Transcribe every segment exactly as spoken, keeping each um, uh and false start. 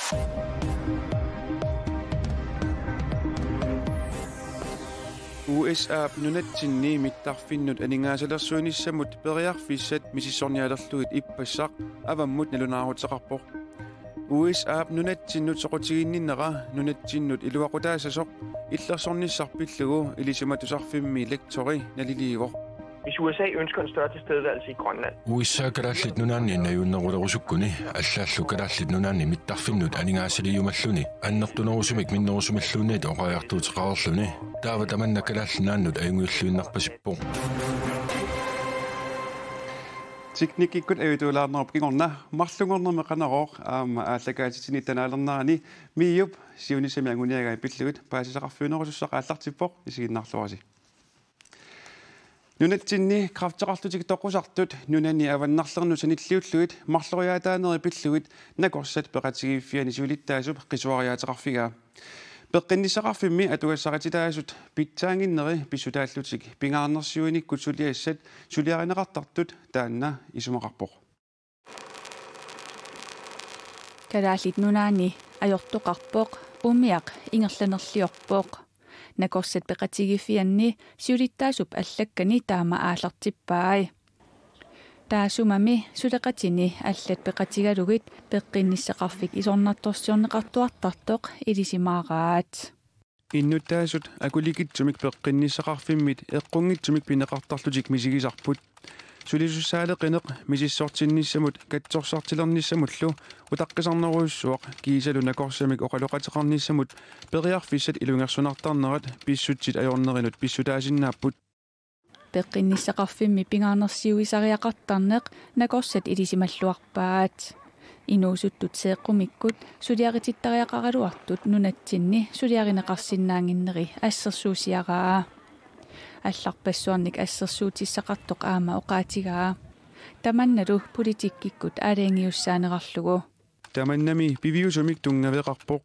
U S A-p nunatsinni mittarfinnut aningaasalersuinissamut periarfissat misissornialerlugit ippassaq avammut nalunaaruteqarpoq. U S A-p nunatsinnut soqutiginninnera nunatsinnut iluaqutaassasoq illersornissaq pillugu ilisimatusarfimmi lektori naliliivoq. Hvis U S A ønsker en større tilstedeværelse i Grønland, U S A Kalaallit Nunaanni najunnerulerusukkuni allaallu Kalaallit Nunaanni mittarfinnut aningaasaliijumalluni annertunerusumik minnerusumilluunniit oqariartuuteqareerluni, taava tamanna Kalaallit Nunaannut ajunngilluinnarpasippoq. Teknikkikkut ajutuulaarnerup kingorna marlunngornermi Qanorooq aamma aallakaatitsinni tanaalernerani MIO-p siunissami anguniagai pillugit paasisaqarfiunerusussaq aallartippoq, isiginnaarluarisi. Nunatsinni kræfteqarlutik toqusartut nunani avannarlernut sanilliullugit marloriaataaneri pillugit Nakorsat Peqatigiiffianni siulittaasup qisuariaateqarfigaa. Peqqinnissaqarfimmi atugassarititaasut pitsaannginneri pissutaallutik pingaarnersiuinikkut suliassat suliarineqartartut taanna isumaqarpoq. Kalaallit Nunaanni ajortoqarpoq, umiaq ingerlanerliorpoq. Nakorsat Peqatigiiffianni siulittaasup allakkani taama aallartippai. Taassumami suleqatini allat peqatigalugit peqqinnissaqarfik isornartorsiorneqartuartartoq ilisimaaraat. Innuttaasut akulikitsumik peqqinnissaqarfimmit eqqunngitsumik pineqartarlutik misigisarput. Sulisussaaleqineq misissortinnissamut katsorsartilernissamullu utaqqisarnerujussuaq kiisalu nakorsamik oqaloqateqarnissamut periarfissat ilungersunartarnerat pissutsit ajornerinut pissutaasinnaapput. Peqqinnissaqarfimmi pingaarnersiuisariaqartarneq nakorsat ilisimalluarpaat. Inuusuttut seeqqumikkut suliaritittariaqaraluartut nunatsinni suliarineqarsinnaannginneri assersuusiaraa. Allarpassuarnik assersuutissaqartoq aamma oqaatigaa. Tamannalu politikkikkut aalajangiussaanerarlugu. Tamannami piviusumik tunngaveqarpoq.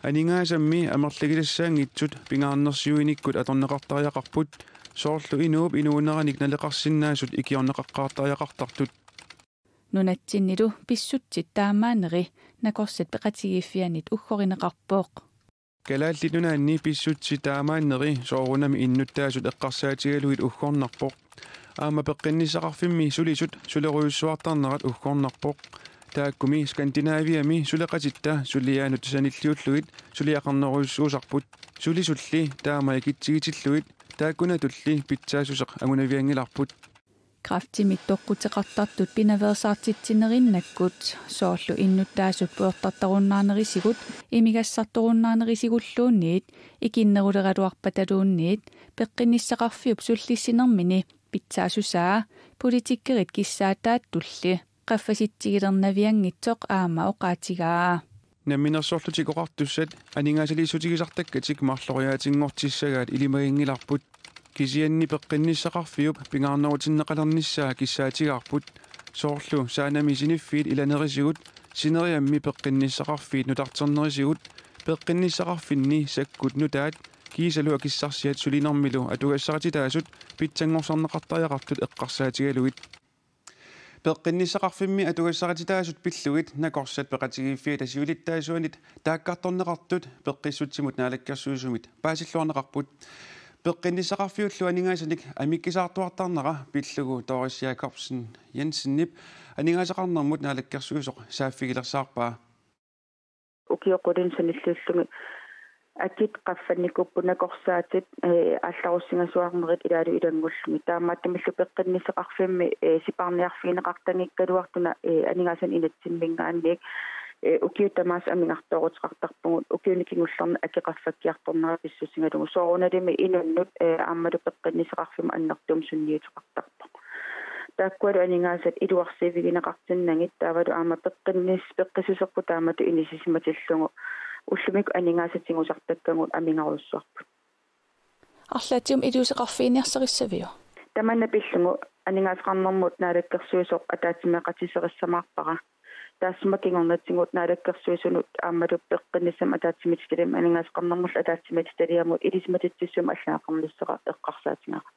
Aningaasammi amerligisassaanngitsut pingaarnersiuinikkut atorneqartariaqarput, soorlu inuup inuuneranik naleqarsinnaasut ikiorneqaqqaartariaqartartut. Nunatsinnilu pissutsit taamaanneri Nakorsat Peqatigiiffiannit uggorineqarpoq. Kalaallit Nunaanni pissutsit taamaanneri soorunami innuttaasut eqqarsaatigalugit uggornarpoq. Aamma peqqinnissaqarfimmi sulisut sulerujussuartarnerat uggornarpoq. Taakkumi Skandinaviami suleqatitta suliaanut sanilliullugit suliaqarnerujussuusarput. Sulisulli taama ikitsigitillugit taakkunatulli pitsaassuseq angunavianngilarput. Kræftimik toqquteqartartut pinaveersaartitsinerinnakkut, soorlu innuttaasut pujortartarunnaarnerisigut, imigassartorunnaarnerisigulluunniit, ikinneruleraluarpataluunniit, peqqinnissaqarfiup sullissinermini pitsaassusaa, politikerit kissaataattulli qaffasitsigilernavianngitsoq aamma oqaatigaa. Namminersorlutik Oqartussat aningaasaliissutigisartakkatik marloriaatinngortissagaat ilimaginngilarput. Kisianni peqqinnissaqarfiup pingaarnerutinneqalernissaa kissaatigaarput. Soorlu Saanami siniffiit ilanerisigut, sineriammi peqqinnissaqarfiit nutarternerisigut, peqqinnissaqarfinni sakkut nutaat, kiisalu akissarsiat sulinermilu atugassarititaasut pitsanngorsarneqartariaqartut eqqarsaatigalugit. Peqqinnissaqarfimmi atugassarititaasut pillugit Nakorsat Peqatigiiffiata siulittaasuanit taakkartorneqartut peqqissutsimut naalakkersuisumit paasilluarneqarput. Peqqinnissaqarfiullu aningaasanik amikkisaartuartarnera pillugu Doris Jakobsen Jensenip aningaasaqarnermut naalakkersuisoq saaffigilersaarpaa. Ukiut qulinut sanilliullugit akit qaffannikuupput nakorsaatit, ee, aallarusingasuarnerit ilaalu ilanngullugit. Taamaattumillu peqqinnissaqarfimmi, ee, sipaarniarfigineqartanngikkaluartuna, ee, aningaasanik inatsimminngaanniit, ee, ukiut tamaasa amigartooruteqartarpugut, ukiuni kingullerni aki qaffakkiartornera pissusigalugu. Soorunalimi inunnut, ee, aammalu peqqinnissaqarfimmut annertuumik sunniuteqartarpoq. Taakkualu aningaasat iluarsiivigineqartinnagit taavalu aamma peqqinnis-, peqqissuserput taamatut inissisimatillugu ullumikkut aningaasat tigusartakkagut amigarujussuarput. Arlaatigut iliuuseqarfiginiarsarissaviuk? Tamanna pillugu aningaasaqarnermut naalakkersuisoq ataatsimeeqatigiisserissamaarpara. Taassuma kingornatigut naalakkersuisunut aammalu peqqinnissami ataatsimiititaliami aningaasaqarnermullu ataatsimiititaliamut ilisimatitsissummik allagaqarnissara eqqarsaatigara.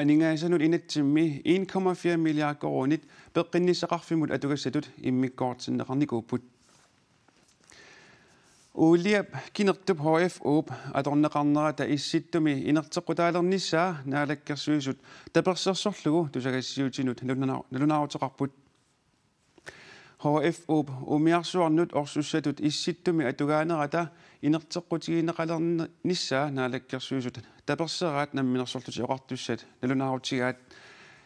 Aningaasanut inatsimmi en komma fire milliard koruunit peqqinnissaqarfimmut atugassatut immikkoortinneqarnikuupput. Uuliap Kinertup H F O-p atorneqarnerata Issittumi inerteqqutaalernissaa Naalakkersuisut tapersersorlugu tusagassiuutinut naluna-, nalunaaruteqarput. H F O-p umiarsuarnut orsussatut Issittumi atugaanerata inerteqqutigineqalernissaa Naalakkersuisut tapersersorlutik Namminersorlutik Oqartussat nalunaarutigaat.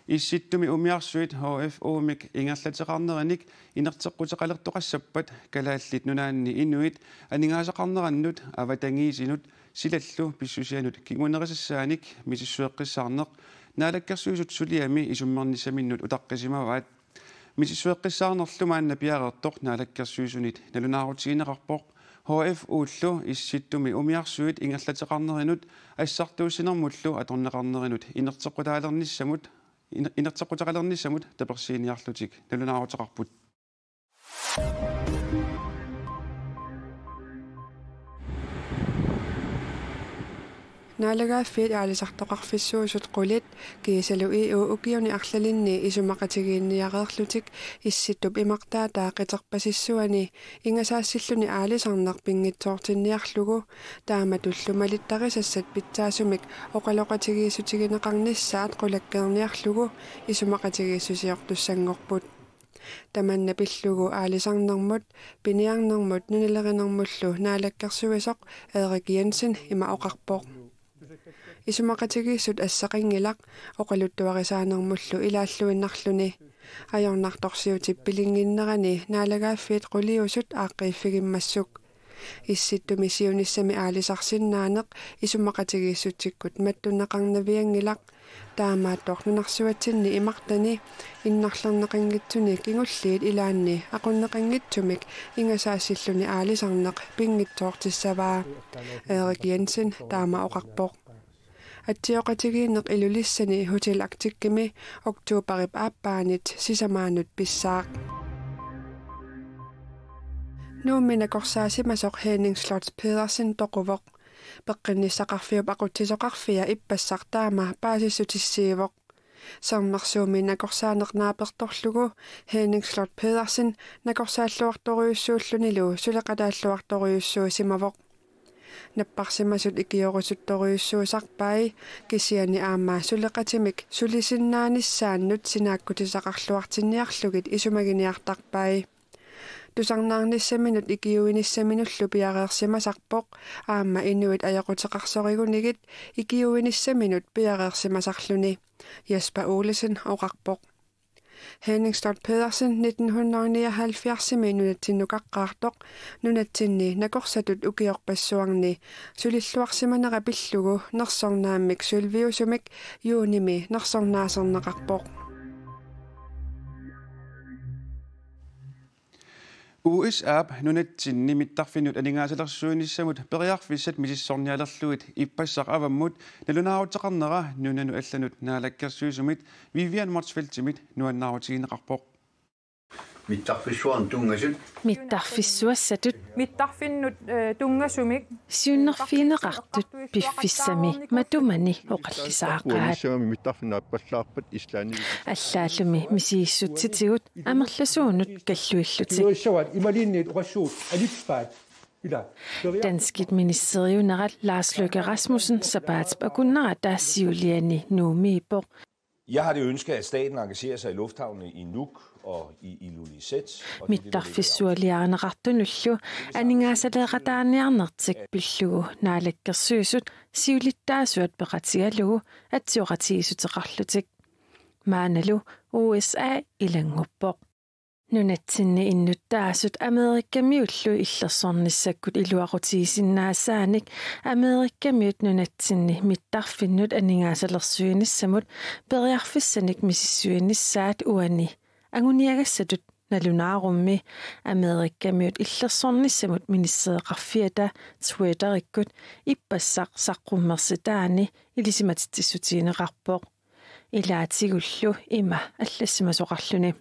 Issittumi umiarsuit H F O-mik ingerlateqarnerinik inerteqquteqalertoqassappat Kalaallit Nunaanni inuit aningaasaqarnerannut avatangiisinut silallu pissusianut kingunerisassaanik misissueqqissaarneq Naalakkersuisut suliami isummernissaminnut utaqqisimavaat. Misissueqqissaarnerlu maanna piareertoq Naalakkersuisunit nalunaarutigineqarpoq. H F O-llu Issittumi umiarsuit ingerlateqarnerinut assartuussinermullu atorneqarnerinut inerteqqutaalernissamut, iner-, inerteqquteqalernissamut tapersiiniarlutik nalunaaruteqarput. Naalagaaffiit aalisartoqarfissuusut qulit kiisalu E U ukiuni arlalinni isumaqatigiinniareerlutik Issittup imartaataa qiterpasissuani ingasaassilluni aalisarneq pinngitsoortinniarlugu taamatullu malittarisassat pitsaasumik oqaloqatigiissutigineqarnissaat qulakkeerniarlugu isumaqatigiissusiortussanngorput. Tamanna pillugu aalisarnermut, piniarnermut nunalerinermullu naalakkersuisoq Erik Jensen ima oqarpoq: Isumaqatigiissut assaqanngilaq oqaluttuarisaanermullu ilaalluinnarluni. Ajornartorsiutip pilinnginnerani naalagaaffiit quliusut aaqqiiffigimmassuk. Issittumi siunissami aalisarsinnaaneq isumaqatigiissutsikkut mattunneqarnavianngilaq. Taamaattoq nunarsuatsinni imartani innarlerneqanngitsuni kingulliit ilaanni aqunneqanngitsumik ingasaassilluni aalisarneq pinngitsoortissavaa. Erik Jensen taama oqarpoq. Atsioqatigiinneq Ilulissani Hotel Arcticimi oktoberip aappaanit sisamaanut pissaaq. Nuummi nakorsaasimasoq Henning Slot Pedersen toquvoq. Peqqinnissaqarfiup aqutsisoqarfia ippassaq taama paasissutissiivoq. Sermersuumi nakorsaaneq naapertorlugu Henning Slot Pedersen nakorsaalluartorujussuullunilu suleqataalluartorujussuusimavoq. Napparsimasut ikiorusuttorujussuusarpai, kisianni aamma suleqatimik sulisinnaanissaannut sinaakkutisaqarluartinniarlugit isumaginiartarpai. Tusarnaarnissaminut ikiuinissaminullu piareersimasarpoq, aamma inuit ajoquteqarsorigunigit ikiuinissaminut piareersimasarluni, Jesper Olesen oqarpoq. Henning Slot Pedersen nitten hundrede nioghalvfjerdsimi nunatsinnukaqqaartoq nunatsinni nakorsatut ukiorpassuarni sulilluarsimanera pillugu nersornaammik sølviusumik juunimi nersornaaserneqarpoq. U S A-p nunatsinni mittarfinnut aningaasalersuinissamut periarfissat misissornialerlugit ippassaq avammut nalunaaruteqarnera nunanut allanut naalakkersuisumit Vivian Motzfeldtimit nuannaarutigineqarpoq. Mittarfissuarnut tunngasut. Mittarfissuassatut. Mittarfinnut, eh, tunngasumik. Siunnerfigineqartut piffissami matumani oqallisaaqaat. Uanissami mittarfinnut appallaarpat Islandimi. Allaallumi misigissutsitigut amerlasuunut kalluillutik. Siuissavat imaluunniit oqassuugut alippaat. Ila. Danskit ministeriunerat Lars Løkke Rasmussen sapaatip akunnerata siuliani Nuummiippoq. Jeg har det ønske, at staten engagerer sig i lufthavnene i Nuuk og i Ilulissat. Og det er det, vi lægger op til. Mittarfissualiarineqartunullu aningaasaleeqataaniarnertik pillugu naalakkersuisut siulittaasuat peqatigalugu atsioqatigiissuteqarlutik. Maannalu U S A ilannguppoq. Nunatsinni innuttaasut Amerikamiullu illersornissakkut iluaqutigisinnaasaanik Amerikamiut nunatsinni mittarfinnut aningaasalersuinissamut periarfissanik misissuinissaat uani anguniagassatut nalunaarummi Amerikamiut illersornissamut ministereqarfiata Twitterikkut ippassaq saqqummersitaani ilisimatitsissutigineqarpoq. Ilaatigullu ima allassimasoqarluni.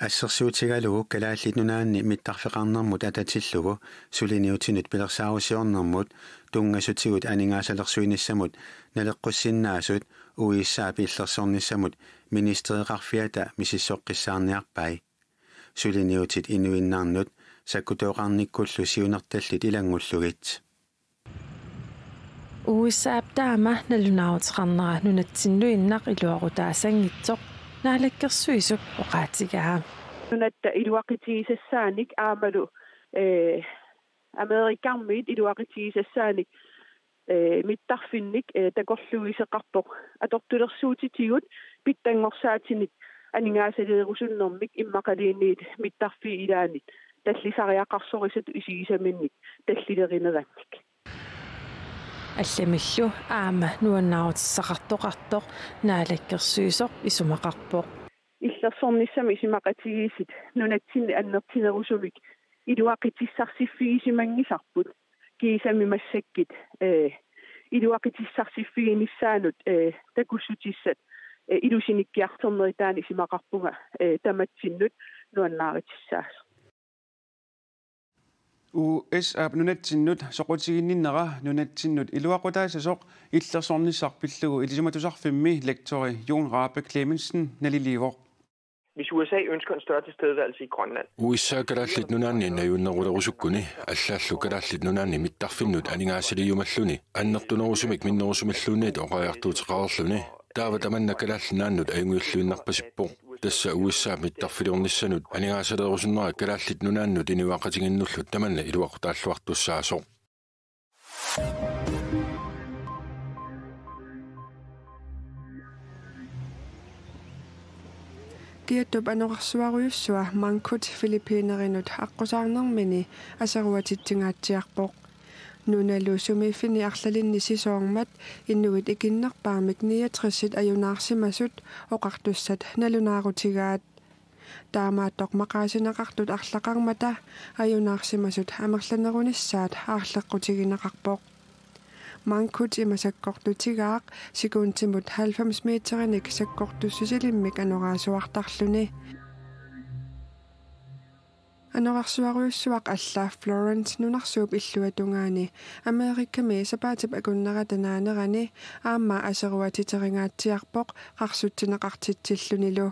Assersuutigalugu Kalaallit Nunaanni mittarfeqarnermut atatillugu suliniutinut pilersaarusiornermut tunngasutigut aningaasalersuinissamut naleqqussinnaasut U S A-p illersornissamut ministereqarfiata misissoqqissaarniarpai. Suliniutit inuinnarnut Sakkutooqarnikkullu siunertallit ilanngullugit. U S A-p taama nalunaaruteqarnera nunatsinnuinnaq iluaqutaasanngitsoq Naalakkersuisup oqaatigaa. Nunatta iluaqutigisassaanik aammalu, eh, Amerikarmiit iluaqutigisassaanik, eh, mittarfinnik, eh, takorluuisoqarpoq atortulersuutitigut pitsanngorsaatinit aningaasaleerusunnermik immaqaluunniit mittarfiit ilaanni tallisariaqarsorisatut isigisaminnik tallilerinerannik. Allamillu aamma nuannaarutissaqartoqartoq Naalakkersuisoq isumaqarpoq. Illersornissamik isumaqatigiissut nunatsinni annertunerusumik iluaqutissarsiffigisimanngillarput. Kiisami massakkut, eh, iluaqutissarsiffiginiassaanut, eh, takussutissat, eh, ilusinikkiartornerit taanna isumaqarpunga, eh, tamatsinnut nuannaarutissaasoq. U S A-p nunatsinnut soqutiginninnera nunatsinnut iluaqutaassasoq illersornissaq pillugu Ilisimatusarfimmi lektori Jon Rabe Clemmensen naliliivoq. Hvis U S A ønsker en større tilstedeværelse i Grønland. U S A Kalaallit Nunaanni najunnerulerusukkuni, allaallu Kalaallit Nunaanni mittarfinnut aningaasaliiumalluni, annertunerusumik minnerusumilluunniit oqariartuuteqareerluni, taava tamanna Kalaallit Nunaannut ajunngilluinnarpasippoq. Tassa U S A mittarfiliornissanut aningaasaleerusunnera Kalaallit Nunaannut inuiaqatigiinnullu tamanna iluaqutaalluartussaasoq. Kiattup anorersuarujussuaq Mangkhut Filippinerinut aqqusaarnermini aseruatitsingaatsiarpoq. Nunalu sumiiffinni arlalinni sisoormat inuit ikinnerpaamik niogtresit ajunaarsimasut oqartussat nalunaarutigaat. Taamaattoq maqaasineqartut arlaqarmata ajunaarsimasut amerlanerunissaat aarleqqutigineqarpoq. Mangkhut ima sakkortutigaaq sekundimut halvfems meterinik sakkortussisilimmik anoraasuartarluni. Anorersuarujussuaq alla Florence nunarsuup illuatungaani Amerikami sapaatip akunnerata naanerani aamma aseruatiteringaatsiarpoq qarsutsineqartitsillunilu.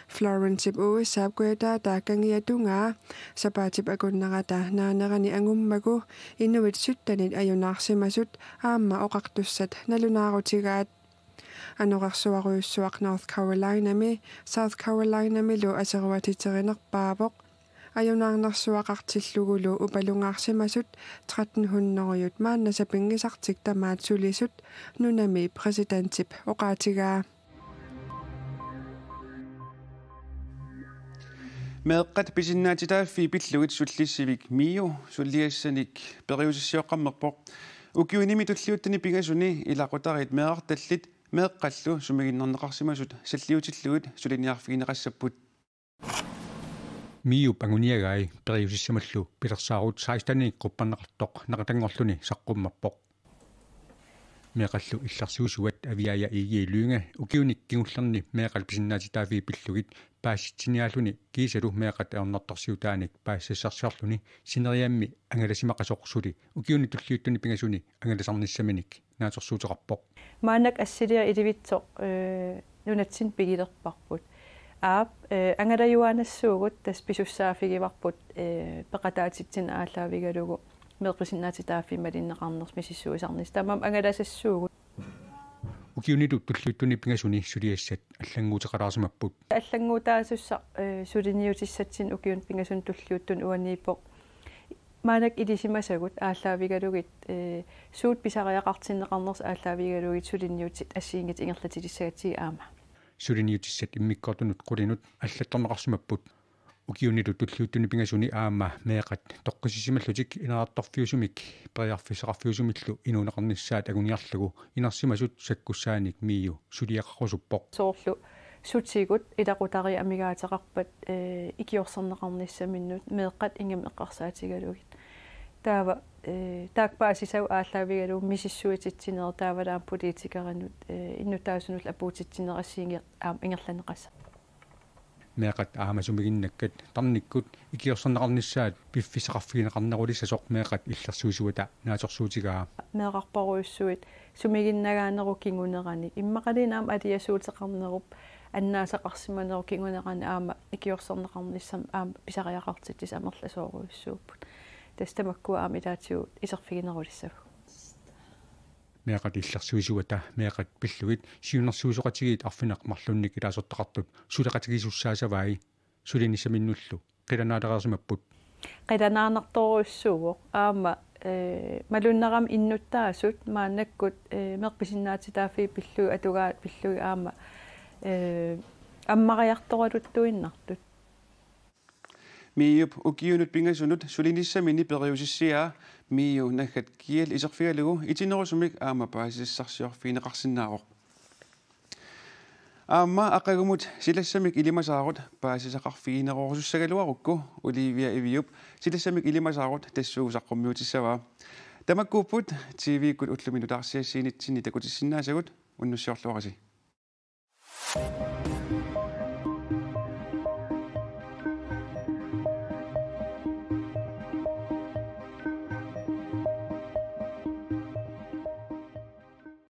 Florencep U S A-p kujataata kangiatungaa sapaatip akunnerata naanerani angummagu inuit syttenit ajunaarsimasut aamma oqartussat nalunaarutigaat. Anorersuarujussuaq North Carolinami South Carolinamilu aseruatiterinerpaavoq. Ajunaarnersuaqartillugulu upalungaarsimasut tretten hundrede maanna sapinngisartik tamaat sulisut nunami præsidentip oqaatigaa. Meeqqat pisinnaatitaaffii pillugit sullissivik MIO suliassanik periusissiooqqammerpoq. Ukiunimi tulliuttuni pingasuni ilaqutariit meerartallit meeqqallu sumiginnarneqarsimasut salliutillugit suliniarfigineqassapput. MIO-p anguniagai periusissamallu pilersaarut seksteninik qupperneqartoq naqatanngorluni saqqummerpoq. Meeqqallu illersuisuat Aviaja I G Lynge ukiuni kingullerni meeqqat pisinnaatitaaffii pillugit paasitsiniaalluni kiisalu meeqqat ajornartorsiutaanik paasissassarsiorluni sineriammi angalasimaqasoq suli ukiuni tulliuttuni pingasuni angalasarnissaminik naatsorsuuteqarpoq. Maannakkut assiliaq ilivitsoq, eh, nunatsinni pigilerparput. Aap, eh, angalajuaannassuugut tassa pisussaaffigivarput, eh, peqataatitsineq aallaavigalugu meeqqat pisinnaatitaaffii malinneqarnersut misissuisarnissaq. Taamaammat angalasassuugut. Ukiunilu tulliuttuni pingasuni suliassat allannguuteqalaarsimapput. Allannguutaasussaq, eh, suliniutissatsinnik ukiuni pingasuni tulliuttuni uaniippoq. Maannakkut ilisimasagut aallaavigalugit, eh, suut pisariaqartinneqarnersut aallaavigalugit suliniutit assigiinngitsut ingerlatilissagatsigit aamma. Suliniutissat immikkoortunut qulinut allattorneqarsimapput. Ukiunilu tulliuttuni pingasuni aamma meeqqat toqqissisimallutik ineriartorfiusumik periarfissaqarfiusumillu inuuneqarnissaat anguniarlugu inersimasut sakkussaanik MIO suliaqarusuppoq. Soorlu sutigut ilaqutariit amigaateqarpat, eh, ikiorserneqarnissaminnut meeqqat ingammik eqqarsaatigalugit. Taava, eh, taakku paasisagut aallaavigalugu misissuititsineq taavalaamik politikerinut, eh, innuttaasunullu apuutitsineq assigiinngitsut aamma ingerlanneqassapput. Meeqqat aamma sumiginnakkat tarnikkut ikiorserneqarnissaat piffissaqarfigineqarnerulissasoq meeqqat illersuisuata naatsorsuutigaa. Meerarparujussuit sumiginnagaanerup kinguneranik immaqaluunniit aamma aliasuuteqarnerup Annaasaqarsimanerup kingunerani aamma ikiorserneqarnissamut aamma pisariaqartitsisut amerlasoorujussuupput. Tassa tamakkua aamma ilaatigut iserfiginerulissavagut. Meeqqat illersuisuata meeqqat pillugit siunnersuisoqatigiit arfineq-marlunnik ilaasortaqartut suleqatigisussaassavai sulinissaminnullu qilanaalereersimapput. Qilanaarnartorujussuuvoq aamma, eh, malunnarami innuttaasut maannakkut, eh, meeqqat pisinnaatitaaffiit pillugit atugaat pillugit aamma, eh, ammariartoraluttuinnartut. MIO-p ukiunut pingasunut sulinissaminni periusissiaa MIO naggat G L iserfigalugu itinerusumik aamma paasisassarsiorfigineqarsinnaavoq. Aamma aqagumut silassamik ilimasaarut paasisaqarfiginerorusussagaluarukku Olivia Iviup silassamik ilimasaarut tassuugu saqqummiutissavaa. Tamakkuupput T V-kkut ullumi nutaarsiassiinitsinni takutissinnaasagut, unnussiorluarisi.